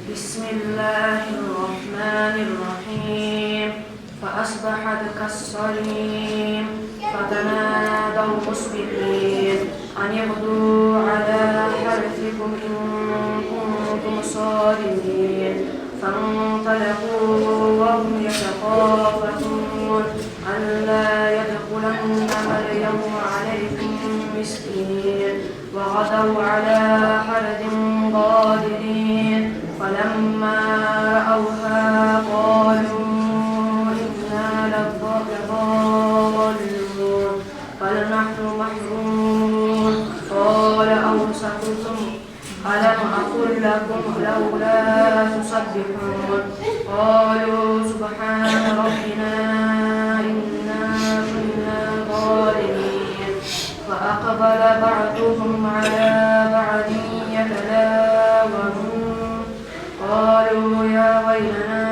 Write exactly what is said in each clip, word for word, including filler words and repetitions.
بسم الله الرحمن الرحيم. فأصبحت كالصريم. فتنادوا مصبحين أن اغدوا على حرثكم إن كنتم صارمين. فانطلقوا وهم يتخافتون ألا يدخلنها اليوم عليكم مسكين. وغدوا على حرد قادرين. فلما رأوها قالوا إنا لض-، لضالون. بل نحن محرومون. قال أوسطهم ألم أقل لكم لولا تسبحون؟ قالوا سبحان ربنا إنا كنا ظالمين. فأقبل بعضهم على بعض يتلاومون. قالوا يا ويلنا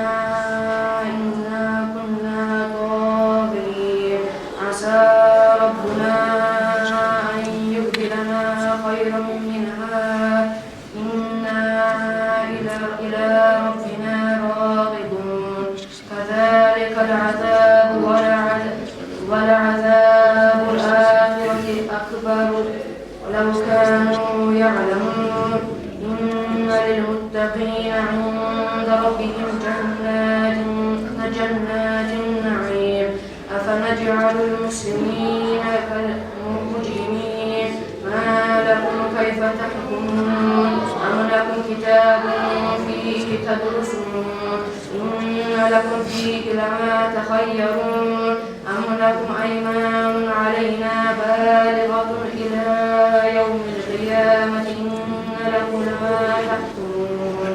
إنا كنا طاغين. عسى ربنا أن يبدلنا خيرا منها إنا إلى، إلى ربنا راغبون. كذلك العذاب ولعذ-، ولعذاب الآخرة أكبر لو كانوا يعلمون. إن للمتقين عند ربهم جنات، جنات النعيم. أفنجعل المسلمين كالمجرمين؟ ما لكم كيف تحكمون؟ أم لكم كتاب فيه تدرسون؟ إن لكم فيه لما تخيرون. أم لكم أيمان علينا بالغة إلى يوم القيامة إن لكم لما تحكمون.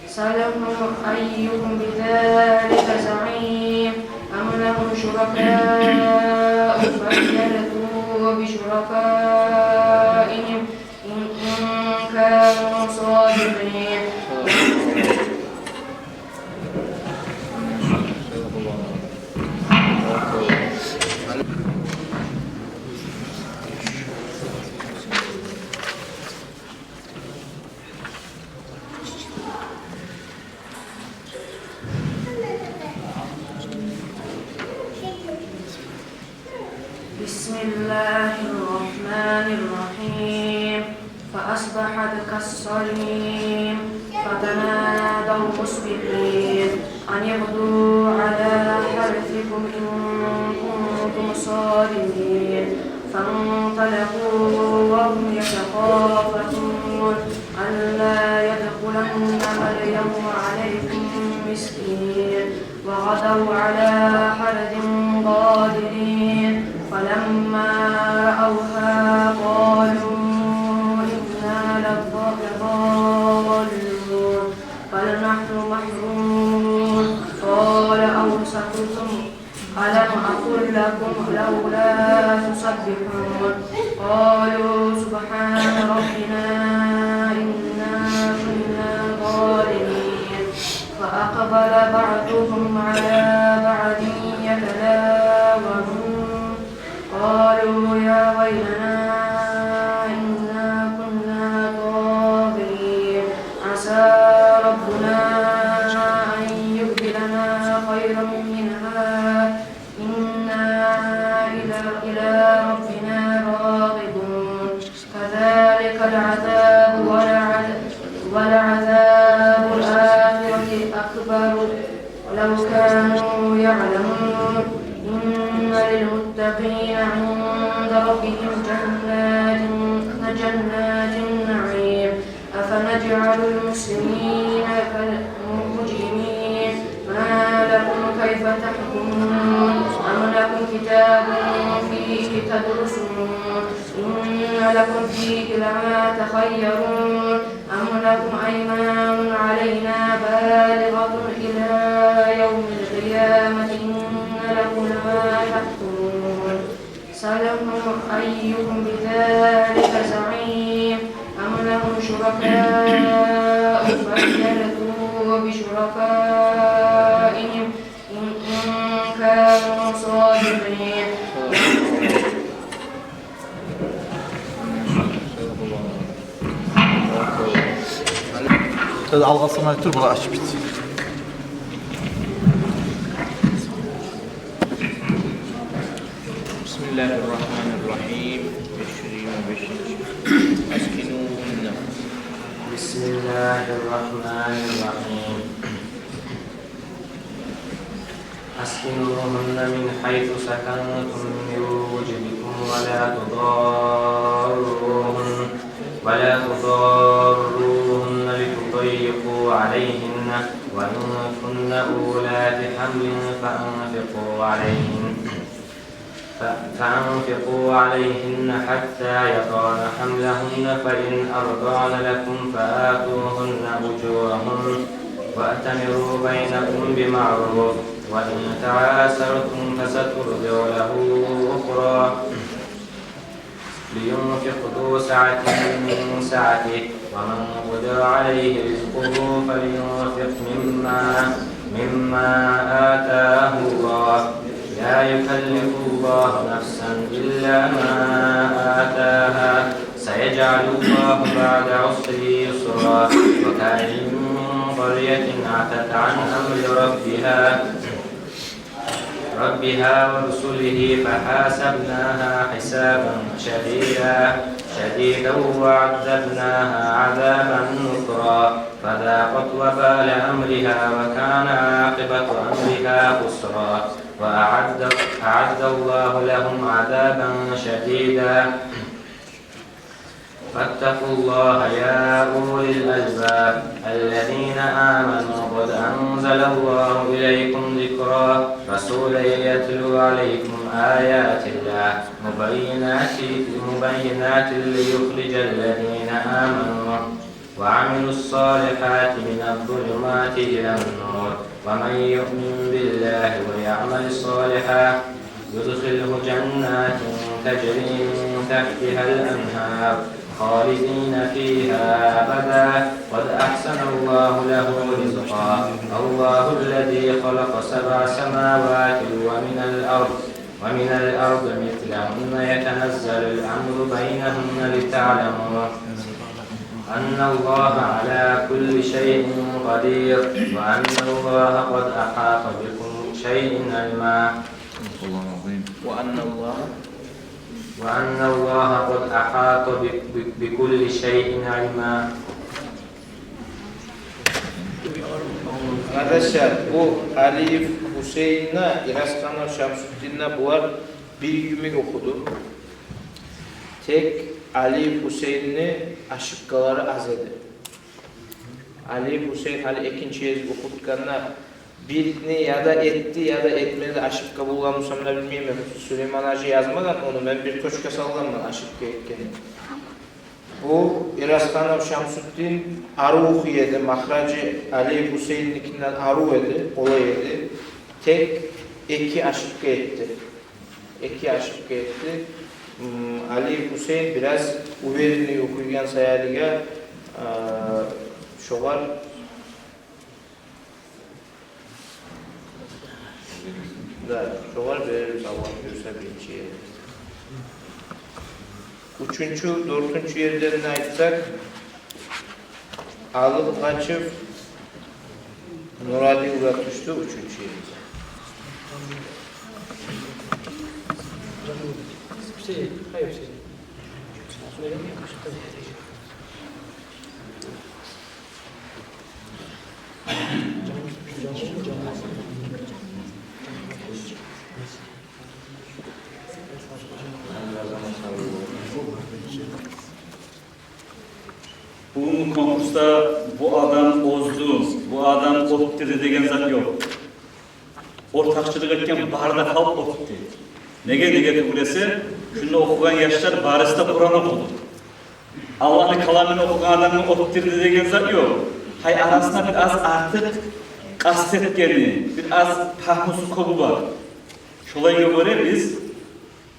سلهم أيهم بذلك زعيم. أم لهم شركاء فليأتوا بشركائهم إن، إن كانوا صادقين. بسم الله الرحمن الرحيم. فأصبحت كالصريم. فتنادوا مصبحين أن اغدوا على حرثكم إن كنتم صارمين. فانطلقوا وهم يتخافتون ألا يدخلنها اليوم عليكم مسكين. وغدوا على حرد قادرين. فلما رأوها قالوا إنا لض-، لضالون. بل نحن محرومون. قال أوسطهم ألم أقل لكم لولا تسبحون؟ قالوا سبحان ربنا إنا كنا ظالمين. فأقبل بعضهم على بعض يتلاومون. قالوا يا ويلنا إنا كنا طاغين. عسى ربنا أن يبدلنا خيرا منها إنا إلى، إلى ربنا راغبون. كذلك العذاب ولعذ-، ولعذاب الآخرة أكبر لو كانوا يعلمون. إن للمتقين عند ربهم جنات، جنات النعيم. أفنجعل المسلمين كالمجرمين؟ ما لكم كيف تحكمون؟ أم لكم كتاب فيه تدرسون؟ إن لكم فيه لما تخيرون. أم لكم أيمان علينا بالغة إلى يوم القيامة إن لكم لما تحكمون. سلهم أيهم بذلك زعيم. أم لهم شركاء فليأتوا بشركائهم إن، إن كانوا صادقين. Алгъасына тур, булар ачып битсин. بسم الله الرحمن الرحيم. أسكنوهن. بسم الله الرحمن الرحيم. أسكنوهن من حيث سكنتم من وجدكم ولا تضاروهن، ولا تضاروهن لتضيقوا عليهن، وإن كن أولات حمل فأنفقوا عليهن، ف-، فأنفقوا عليهن حتى يضعن حملهن، فإن أرضعن لكم فآتوهن أجورهن، وأتمروا بينكم بمعروف، وإن تعاسرتم فسترضع له أخرى، لينفق ذو سعة من سعته، ومن قدر عليه رزقه فلينفق مما، مما آتاه الله، لا يكلف الله نفسا إلا ما آتاها، سيجعل الله بعد عسر يسرا. وكأين من قرية عتت عن أمر ربها، ربها ورسله فحاسبناها حسابا شديدا، شديدا وعذبناها عذابا نكرا، فذاقت وبال أمرها وكان عاقبة أمرها خسرا، وأعد، أعد الله لهم عذابا شديدا. فاتقوا الله يا أولي الألباب الذين آمنوا قد أنزل الله إليكم ذكرا، رسولا يتلو عليكم آيات الله مبينات، مبينات ليخرج الذين آمنوا وعملوا الصالحات من الظلمات إلى النور، ومن يؤمن بالله ويعمل صالحا يدخله جنات تجري من تحتها الأنهار خالدين فيها أبدا، قد أحسن الله له رزقا. الله الذي خلق سبع سماوات ومن الأرض، ومن الأرض مثلهن يتنزل الأمر بينهن لتعلموا أن الله على كل شيء قدير، وأن الله قد أحاط بكل شيء علما. صدق الله العظيم. وأن الله وأن الله قد أحاط ب-، ب-، بكل شيء علما. Къардашлар, бу Алиев Гьусейнни, Ирасханов Шамсутдинни булар бир йимик охуду. Тек Алиев Гьусейнни ошибкалары аз эди. Алиев Гьусейн гьали экинчи гезик охутгъанда бирни яда этди, яда этмеди, ошибка болгъан бусам да билмеймен. Сулейман-гьажи язмагъан ону, мен бир точка салгъанман ошибка этгенни. Бу Ирасханов Шамсутдин арив охуй эди, махражы Алиев Гьусейнникинден арив эди, къолай эди. Тек эки ошибка этди. Эки ошибка этди. М, Алиев Гьусейн бираз уверенный охуйгъан саялыгъа, э, шогъар, да, шогъар беребиз, Аллагь буюрса, биринчи ерни. Уьчюнчю, дёртюнчю ерлерин айтсакъ, Алып Къачыв Нурадилгъа тюшдю уьчюнчю ерде. Бугюнгю конкурсда бу адам озду, бу адам оьтдюрдю деген зат ёкъ. Ортакъчылыкъ этген бары да халкъ оьтдю. Неге, неге тюгюл эсе, шунда охугъан яшлар барысы да Къуран охуду. Аллагьны каламын охугъан адамны оьтдюрдю деген зат ёкъ. Гьай, арасында бир аз артыкъ къаст этгени, бир аз пагьмусу кёбю бар. Шолайгъа гёре биз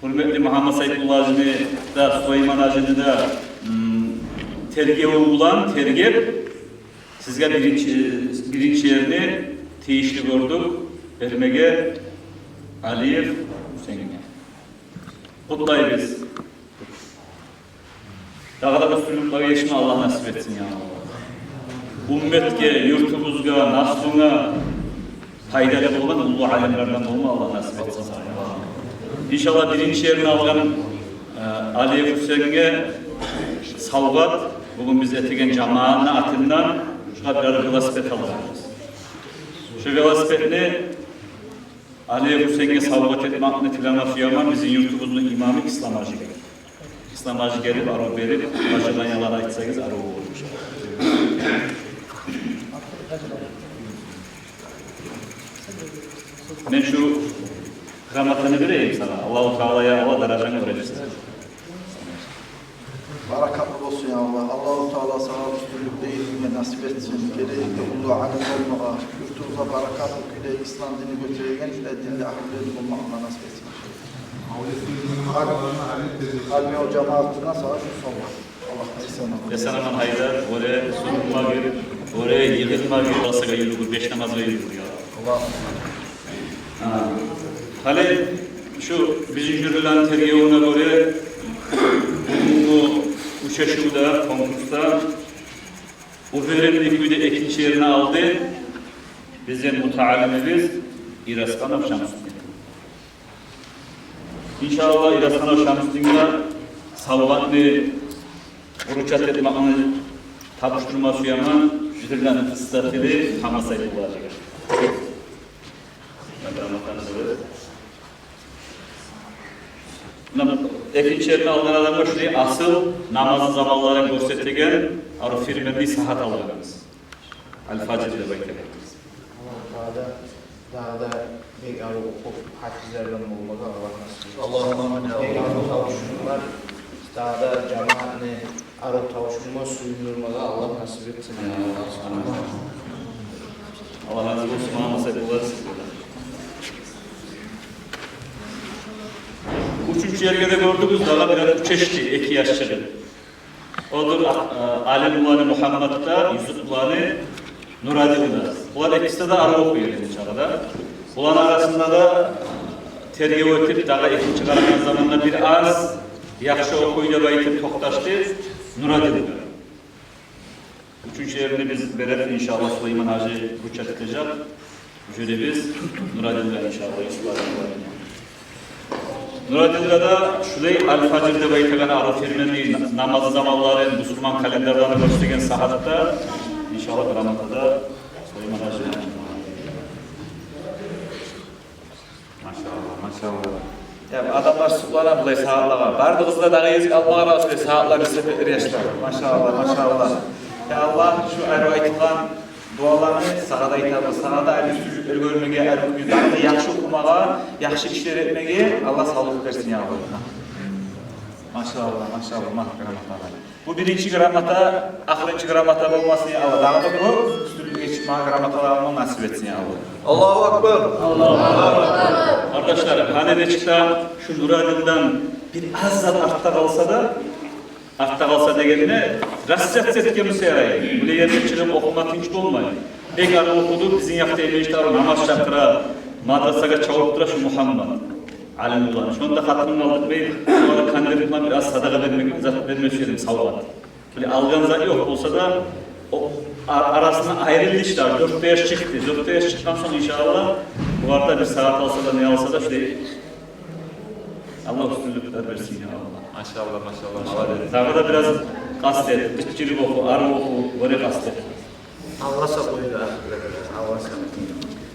гьюрметли Мугьаммат Сайпулланы да, Сулейман-гьажини де, м, тергеви булан тергеп, сизге биринчи, биринчи ерни тийишли гёрдюк бермеге Алиев Гьусейнге. Къутлайбыз. Дагъы да уьстюнлюклеге етишме Аллагь насип этсин, я Аллагь. Умметге, юртубузгъа, наслунга пайдалы болгъан уллу алимлерден болма Аллагь насип этсин сагъа. Иншаллагь, биринчи ерни алгъан, э, Али Гьюсейинге савгъат, бугюн биз этеген жамаатны атындан шугъар бир велосипед алгъанбыз. Шу велосипедни Али Гьюсейинге савгъат этмекни тилеме сюемен бизин юртубузну имамы Ислам-гьажиге. Ислам-гьажи гелип, арив берип, пожеланиялар айтсагъыз, арив болур. Мен шу грамотаны берейим сагъа. Аллагьу Таала, я Аллагь, даражангны оьр этсин. Баракатлы болсун, я Аллагь. Аллагьу Таала сагъа уьстюнлюк, бийиклик насип этсин. Гележекде уллу алим болмагъа, юртубузгъа баракатлы кюйде ислам динни гётереген, э, динни агьлюлери болмагъа насип этсин. Алим жамаатына сагъа шу савгъат. Аллагь, эсен аман. Эсен аман гьайда, оьре, сюрюнме гир, оьре, йыгъылма гир, масагъа юрюгюр, беш намазгъа юрюгюр, я. Аллагь. Гьа. Гьали шу бизин жюрилени тергевюне гёре, бугюнгю учашывда, конкурсда уверенный кюйде экинчи ерни алды бизин мутаалимибиз Ирасханов Шамсудин. Иншаллагь, Ирасханов Шамсудинге савгъатны вручать этмекни тапшурма сюемен жюрилени председатели Хамасай Булажиге. Муна, экинчи ерни алгъан адамгъа шулай асыл намазны заманларын гёрсетеген арив фирменный сагьат алгъанбыз. Аль-Фажр деп айтагъанбыз. Аллагьу Таала дагъы да бек арив охуп, гьафизлерден болмагъа Аллагь насип этсин. Аллагьумма амин, я Аллагь. Бек арив тавушунлар, дагъы да жамаатны арив тавушунлар сююндюрмеге Аллагь насип этсин. Аллагь рази болсун, Хамасай Булажи. Уьчюнчю ерге де гёрдюгюз, дагъы бираз учашды, эки яшчыгъы. Одур, э, Алимуланы Мугьаммат да, Юсупланы Нурадил да. Булар экиси де арив охуй эди чагъы да. Буланы арасында да тергев этип, дагъы экинчи къарагъан заманда бираз яхшы охуй деп айтып токъташды Нурадил да. Уьчюнчю ерни биз беребиз, иншаллагь, Сулейман-гьажи вручать этежек. Жюрибиз Нурадилге, иншаллагь, иншаллагь. Нурадилге де шулай Аль-Фажр деп айтагъан арив фирменный намаз заманларын, бусурман календарьларын гёрсетеген сагьатда, иншаллагь, грамота да Сулейман-гьажи. Машаллагь, машаллагь. Я, адамлар сукълана булай сагьатлагъа. Бардыгъыз да дагъы гезик алма къарагъыз, сагьатлар, рецептлер, яшлар. Машаллагь, машаллагь. Я Аллагь, шу арив айтылгъан дуаланы сагъа да айтабыз. Сагъа да арив сюжетлер гёрмеге, арив кюйде дагъы да яхшы охумагъа, яхшы ишлер этмеге Аллагь савлукъ берсин, я Аллагь. Машаллагь, машаллагь, магьрам атагъан. Бу биринчи грамота, ахырынчы грамота болмасын, я Аллагь. Дагъы да кёп уьстюнлюкге чыкъмагъа, грамоталар алма насип этсин, я Аллагь. Аллагьу акбар. Къардашлар, гьали де чыкъса, шу Нурадилдан бир аз зат артда къалса да, артда къалса дегенде, расчёт этген буса ярай. Булай ерде чыгъып охума тынч болмай. Бек арив охуду, бизин якъда эшитер, намаз чакъыра, мадрасагъа чабып тура шу Мугьаммат. Алимуланы. Шонда хатынын алдыртмай, шоланы конвертине бир аз садагъа бермек, зат бермек учун савгъат. Булай алгъан зат ёкъ болса да, о, а-, арасына айрылды ишлер, дёрт де яш чыкъды. Дёрт де яш чыкъгъан сонг, иншаллагь, булар да бир сагьат алса да, не алса да, шулай Аллагь уьстюнлюклер берсин, я Аллагь. Машаллагь, машаллагь, молодец. Дагъы да бираз къаст эт, битчилик оху, арив оху, оьре къаст эт. Алгъасап къойду, ахырда, алгъасап.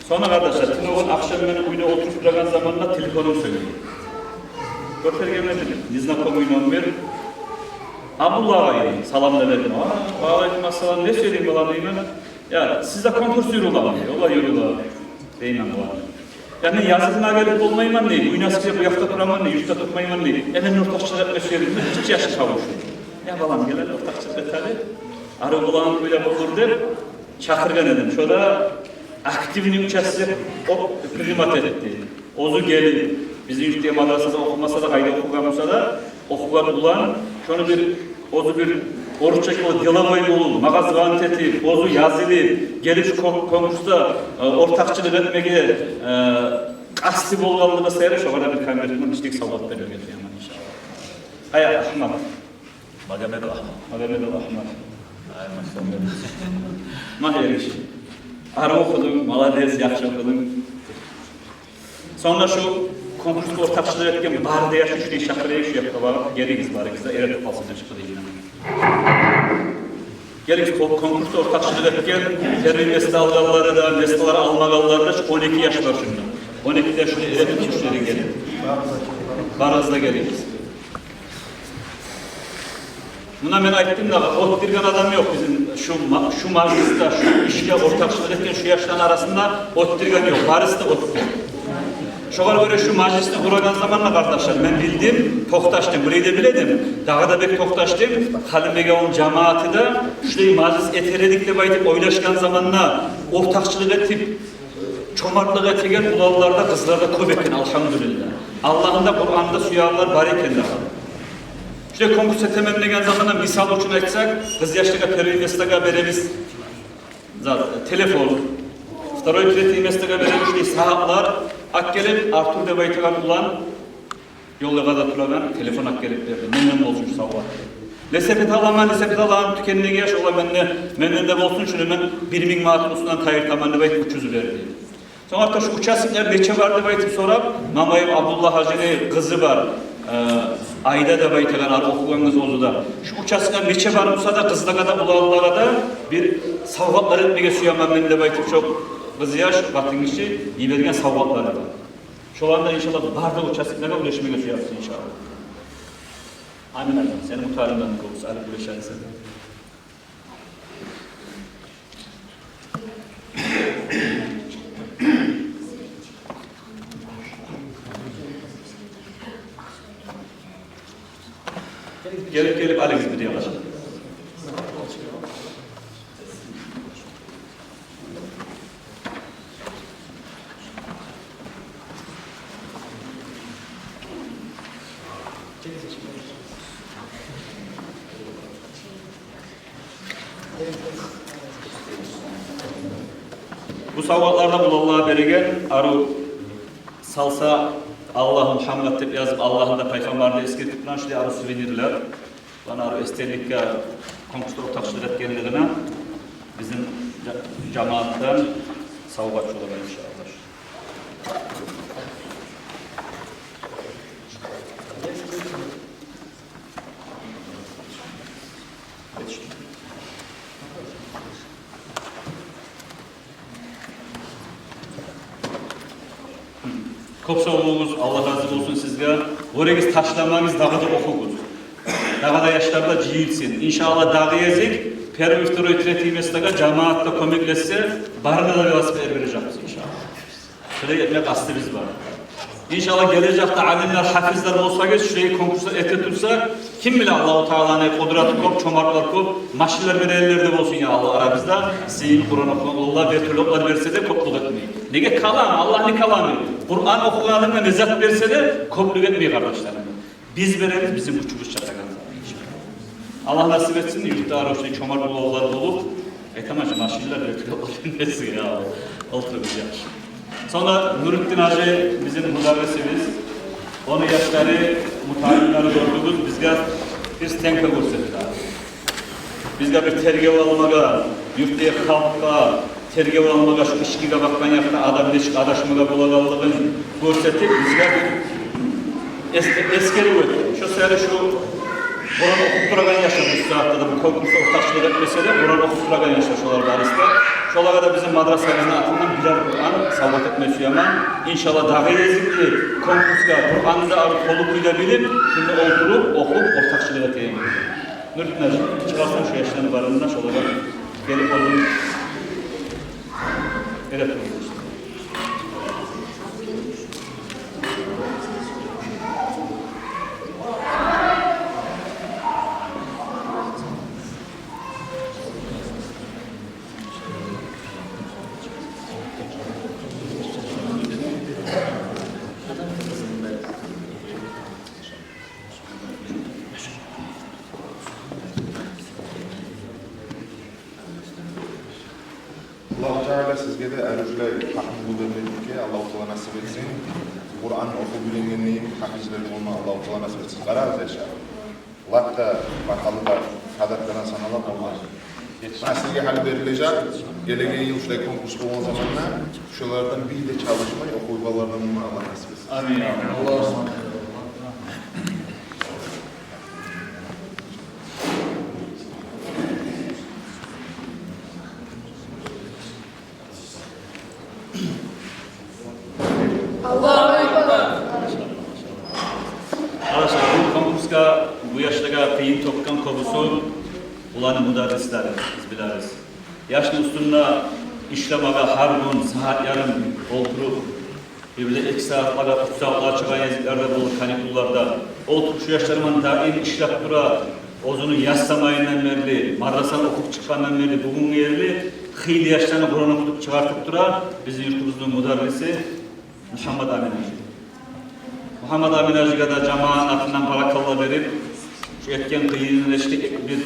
Сонг, къардашлар, тюнегюн ахшам мен уьйде олтуруп турагъан заманда телефонум сёндю. Гётергенде бир незнакомый номер. Абдулла агъа, салам да бердим. А, ва алейкум ассалам, не сёйлейим, балам, деймен. Я, сизде конкурс юрюлеми? Олай юрюле, деймен бугъар. Я, мен язылма гелип болмайман дей, уьйню асгъа бу якъда тураман дей, юртда турмайман дей. Я, мен ортакъчылыкъ этме сюемен, гиччи яшым тавушу. Я, балам, гел, ортакъчылыкъ эт гьали. Арив болагъан кюйде болур деп чакъыргъан эдим. Шо да активный участие, о, принимать этди. Оьзю гелип, бизин юртда мадрасада охумаса да, къайда охугъан буса да, охугъан улан, шону бир, оьзю бир орусча айтгъанда деловой болуп, магъа звонить этип, оьзю язылып, гелип шу кон-, конкурсда, э, ортакъчылыкъ этмеге, э, къасты болгъанлыгъы саялы, шогъар да бир конвертине ичинде савгъат берилген, иншаллагь. Гьай, Агьмат. Магомедов Агьмат. Магомедов Агьмат. Ай, машаллагь. Магьариш. Арив охудунг, молодец, яхшы охудунг. Сонг да шу конкурсгъа ортакъчылыкъ этген бары да яшны шулай чакъырайыкъ, шу якъгъа барып, гелигиз барыгъыз да, эретуруп къалсын, яшны къыдыйына. Гелигиз, кон-, конкурсда ортакъчылыкъ этген, первый место алгъанлары да, местолар алмагъанлар да, шу он эки яш бар шунда. Он эки де шулай эретуруп, шулай гелип. Барыгъыз да гелигиз. Муна мен айтдым да, оьтдюрген адам ёкъ бизин шу ма-, шу мажлисде, шу ишге ортакъчылыкъ этген шу яшланы арасында оьтдюрген ёкъ. Барысы да оьтдюрген. Шогъар гёре шу мажлисни къурагъан заманда, къардашлар, мен билдим, токъташдым, булай да биле эдим, дагъы да бек токъташдым. Халимбекавулну жамияты да шулай мажлис этер эдик деп айтып ойлашгъан заманда, ортакъчылыкъ этип, чомартлыкъ этеген уланлар да, къызлар да кёп экен, алгьамдулиллагь. Аллагьны да, Къуранны да сюегенлер бар экен дагъы. Шулай конкурс этемен деген заманда, мисал учун айтсакъ, къыз яшлагъа первый местогъа беребиз за-, телефон, второй, третий местогъа беребиз шулай сагьатлар. Алып гелип, Артур деп айтагъан улан, ёлда къада турагъан, телефон алып гелип берди. Менден болсун шу савгъат. Лесепет аламан, лесепет аламан, тюкендеги яш, ола менден, менден де болсун, шуну мен бир минг манатны уьстюнден тайдыртаман деп айтып, уьч юз берди. Сонг артда шу участниклер нече бар деп айтып сорап, Мамаев Абдуллагь гьажини къызы бар, э, Айда деп айтагъан, ары охугъан къыз оьзю де. Шу участниклер нече бар буса да, къызлагъа да, уланлагъа да бир савгъатлар этмеге сюемен мен деп айтып, шо къыз яш, къатын гиши йиберген савгъатлары бар. Шоланы да, иншаллагь, бары да участниклеге уьлешмеге сюебиз, иншаллагь. Амин, гьажим. Сени муталимлеринг болсун, алып уьлешерсен. Гелип, гелип алыгъыз бир ягъа. Бу савгъатлар да уланлагъа береген, арив салса, Аллагь Мухаммад деп язып, Аллагьны да, пайхаммарны да эсгертип турагъан шулай арив сувенирлер. Муна арив эсделикге, конкурсда ортакъчылыкъ этгенлигине бизин жа-, жамаатдан савгъат чолабан, иншаллагь. Кёп сав болугъуз, Аллагь рази болсун сизге. Гёрегиз, ташламагъыз, дагъы да охугъуз. Дагъы да яшлар да жыйылсын. Иншаллагь, дагъы гезик первый, второй, третий местогъа жамаат да кёмеклешсе, барына да велосипед бережекбиз, иншаллагь. Шулай этме къастыбыз бар. Иншаллагь, гележекде алимлер, гьафизлер болсагъыз, шулай конкурслар эте турса, ким биле, Аллагьу Тааланы къудраты кёп, чомартлар кёп, машинлер берегенлер де болсун, я Аллагь, арабызда. Сыйын Къуран охугъан уланлагъа вертолётлар берсе де, кёплюк этмей. Неге, калам, Аллагьны каламы. Къуран охугъан адамгъа не зат берсе де, кёплюк этмей, къардашларым. Биз беребиз бизин гючюбюз чатагъан заман, иншаллагь. Аллагь насип этсин, юртда арив шулай чомарт уланлар болуп, айтаман чы, машинлер, вертолётлар бермесин, я, олтуруп яхшы. Сонг да Нурутдин гьажи бизин мударрисибиз, ону яшлары, муталимлери, гёрдюгюз, бизге бир стенка гёрсетди. Бизге бир тергев алмагъа, юртдагъы халкъгъа тергев алмагъа, шу ичкиге бакъгъан якъда адам нечик адашмагъа болагъанлыгъын гёрсетип, бизге бир эс-, эсгерив этди. Шо саялы шу Къуран охуп турагъан яшлар, бу сагьатда да бу конкурсда ортакъчылыкъ этмесе де, Къуран охуп турагъан яшлар шолар барысы да. Шолагъа да бизин мадрасабызны атындан бирер Къуран савгъат этме сюемен. Иншаллагь, дагъы гезик конкурсгъа Къуранны да алып, толу кюйде билип, шунда олтуруп, охуп, ортакъчылыкъ этейик. Нурутдин гьажи, чыгъарсанг шу яшланы барын да, шолагъа гелип олтуруп, эретуруп. Аллагьу Таала сизге де арив шулай гьакъны билмекликге Аллагьу Таала насип этсин. Къуран охуп уьйренгенлейин, гьафизлер болма Аллагьу Таала насип этсин. Къарагъыз, яшлар. Лап да багьалы да садакъадан санала болмай. Ма сизге гьали берилежек, гелеген йыл шулай конкурс болгъан заманда шулардан бир де чалышмай охуй балалардан болма Аллагь насип этсин. Амин. Аллагь. Аллагьу акбар. Къардашлар, бу конкурсгъа, бу яшлагъа къыйын тёкген кёбюсю буланы мударрислери, биз билебиз. Яшны уьстюнде ишлемеге гьар гюн сагьат ярым олтуруп, бир-бирде эки сагьатлагъа, уьч сагьатлагъа чыгъагъан гезиклер де болур каникулларда. Олтуруп шу яшлар булан даим ишлеп тура, оьзюню яссамайындан берли, мадрасаны охуп чыкъгъандан берли, бугюнге ерли хыйлы яшланы Къуран охутуп чыгъартып тура бизин юртубузну мударриси Мугьаммад Амин-гьажи. Мугьаммад Амин-гьажиге де жамаатны атындан баракалла берип, шу этген къыйынын эшитип, бир,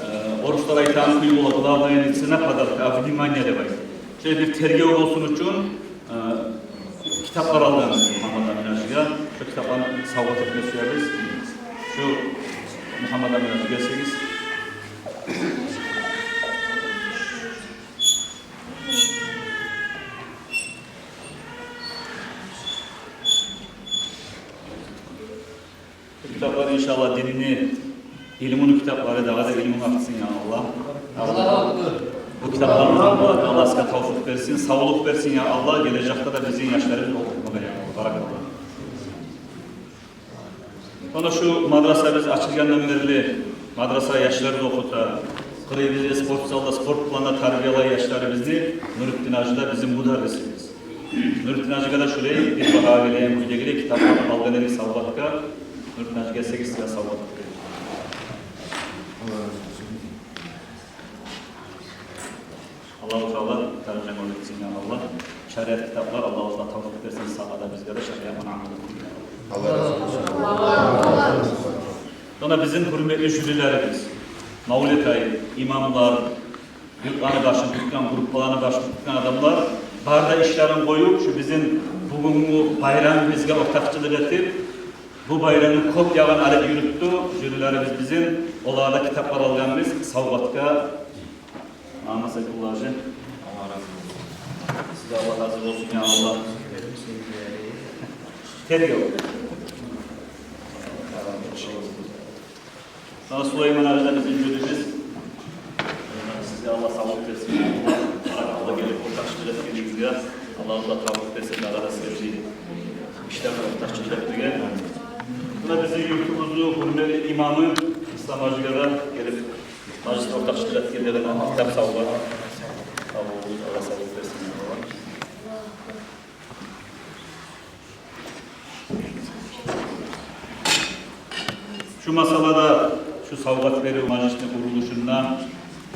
э, оруслар айтагъан кюй бола, главное не цена подарка, а внимание деп айта. Шолай бир тергев болсун учун, э, китаплар алгъанбыз Мугьаммад Амин-гьажиге. Шу китапланы савгъат этме сюебиз. Шу Мугьаммад Амин-гьажи, гелсегиз. Бу китаплар, иншаллагь, динни илмуну китаплары, дагъы да илму артсын, я Аллагь. Аллагь бу китапланы Аллагь сизге тавфикъ берсин, савлукъ берсин, я Аллагь. Гележекде де бизин яшларыбызны охутмагъа, я Аллагь. Баракаллагь. Сонг шу мадрасабыз ачылгъандан берли, мадраса яшлар да охута, къырыйыбызда спортзал да, спорт булан да тарбиялай яшларыбызны Нурутдин-гьажи да бизин мударрисибиз. Нурутдин-гьажиге де шулай бир багьа гелеген кюйдегилей китапланы алгъан эдик савгъатгъа. Нурутдин-гьажи, гелсегиз, сизге савгъат берейик. Аллагьу Таала даражанг оьр этсин, я Аллагь. Шариат китаплар, Аллагьу Таала тавфикъ берсин сагъа да, бизге де шариат булан амал этмеге. Аллагь рази болсун. Сонг бизин гьюрметли жюрилерибиз, мавлет айып, имамлар, юртланы башын тутгъан, группаланы башын тутгъан адамлар бары да ишлерин къоюп, шу бизин бугюнгю байрамыбызгъа ортакъчылыкъ этип, бу байрамны кёп ягъын алып юрютдю жюрилерибиз бизин. Олагъа да китаплар алгъанбыз савгъатгъа. Мугьаммад Сайфулла-гьажи. Аллагь рази болсун. Сизге Аллагь рази болсун, я Аллагь. Тергев. Сонг Сулайман-гьажи да бизин жюрибиз. Сизге Аллагь савлукъ берсин. Баракалла, гелип ортакъчылыкъ этгенигизге. Аллагьу Таала тавфикъ берсин дагъы да сизге ишлерде ортакъчылыкъ этмеге. Муна бизин юртубузну гьюрметли имамы Ислам-гьажиге де гелип мажлисде ортакъчылыкъ этгенлеге де китап савгъат. Сав болугъуз, Аллагь савлукъ берсин. Шу масъалада, шу савгъат берив мажлисни къурулушунда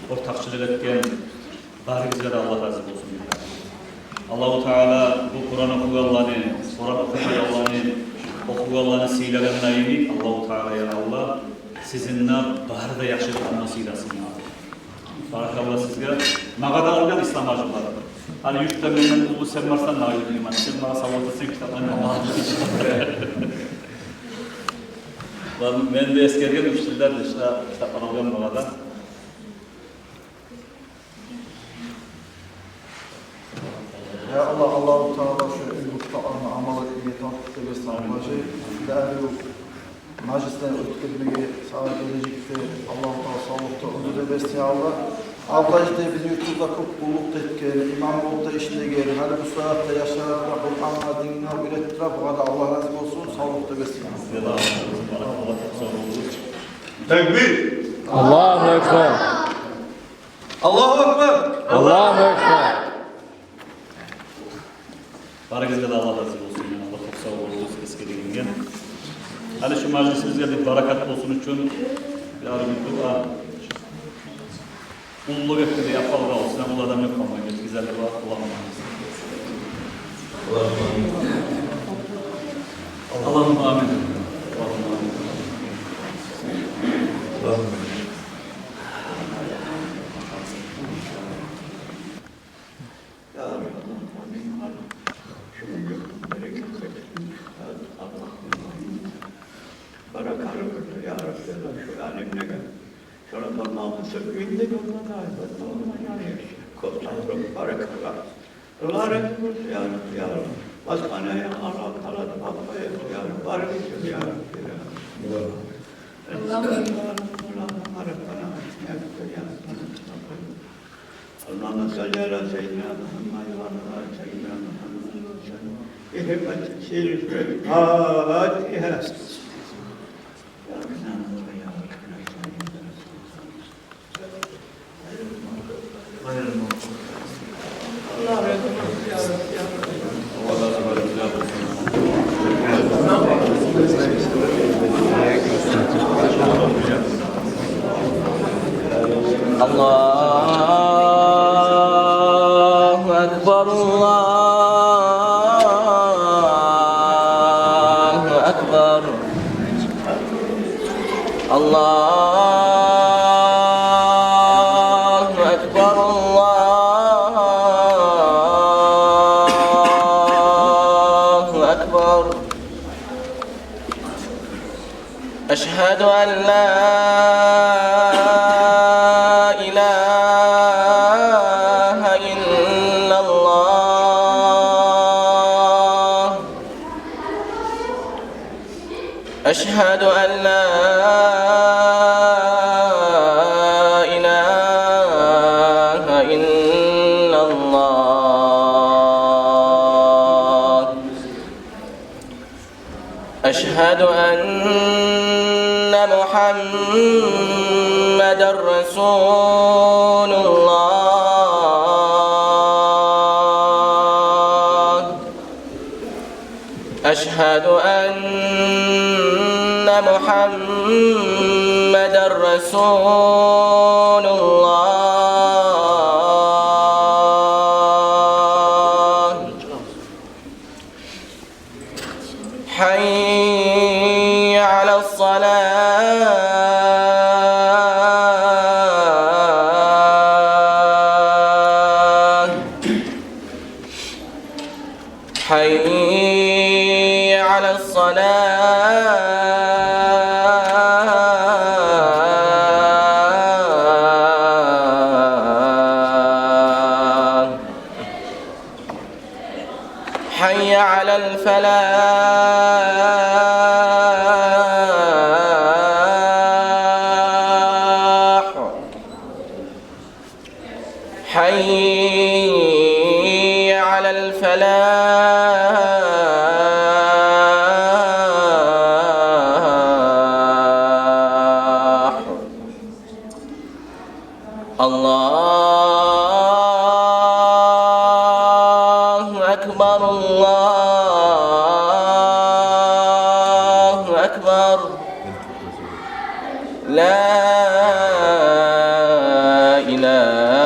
ортакъчылыкъ этген барыгъызгъа да Аллагь рази болсун. Аллагьу Таала бу Къуран охугъанланы, Къуран охумайгъанланы, охугъанланы сыйлагъаны йимик, Аллагьу Таала, я Аллагь, сизин де бары да яхшылыкъдан сыйласын, я Аллагь. Баракалла сизге. Магъа да алгъан Ислам-гьажи бар. Гьали юртда менден уллу сен барсан, магъа юртда иман. Сен магъа савгъат этсенг китапланы, магъа. Мен де эсгерген, уьч йылдан бери китаплар алгъан магъа да. Я Аллагь, Аллагьу Таала шу илму китапланы амал этмеге тавфикъ берсин, Аллагь. Сизин де арив мажлислени оьтгермеге сагъа гележекде Аллагьу Таала савлукъ да, оьмюр де берсин, я Аллагь. Аллагь, ишде бизин юртубузда кёп къуллукъ да этген, имам болуп да ишлеген, гьали бу сагьатда яшларына Къуръангъа, динге уьйретип тура, бугъар да Аллагь рази болсун, савлукъ да берсин, я Аллагь. Такбир! Аллагьу акбар! Аллагьу акбар! Аллагьу акбар! Барыгъызгъа да Аллагь рази болсун. Аллагь, кёп сав болугъуз эсгергенге. Гьали шу мажлисибизге бир баракат болсун учун бир арив бир дуа. Уллу гетди де япалгъа болсун, уллу адам ёкъ къалмай, гетгизер дуа. Аллагьумма амин. Аллагьумма амин. Аллагьумма амин. Аллагьумма амин. Я Рабби, Аллагьумма амин. Шу гюн берекет берсин. Аллагьумма амин. Баракалла, я Рабби, шу алимлеге. Шону бармагъын сёкгенде болмады. Кёп савлукъ, баракалла. Аллагь рази болсун, я Рабби, я Аллагь. Басгъан аягъынга Аллагь таала да бакъгъан этсин, я Рабби. Барыгъыз да, я Рабби, я Аллагь. اللهم صل على سيدنا محمد وعلى آل سيدنا محمد وسلم. بحرمة سر الفاتحة. الله أكبر، الله أكبر. الله أكبر، الله أكبر. أشهد أن لا إله إلا الله. أشهد أن لا إله إلا الله. أشهد أن محمدا رسول الله. أشهد أن محمدا رسول الله. حي على الصلاة. حي على الصلاة. حي على الفلاح. حي على الفلاح. الله أكبر، الله أكبر. لا إله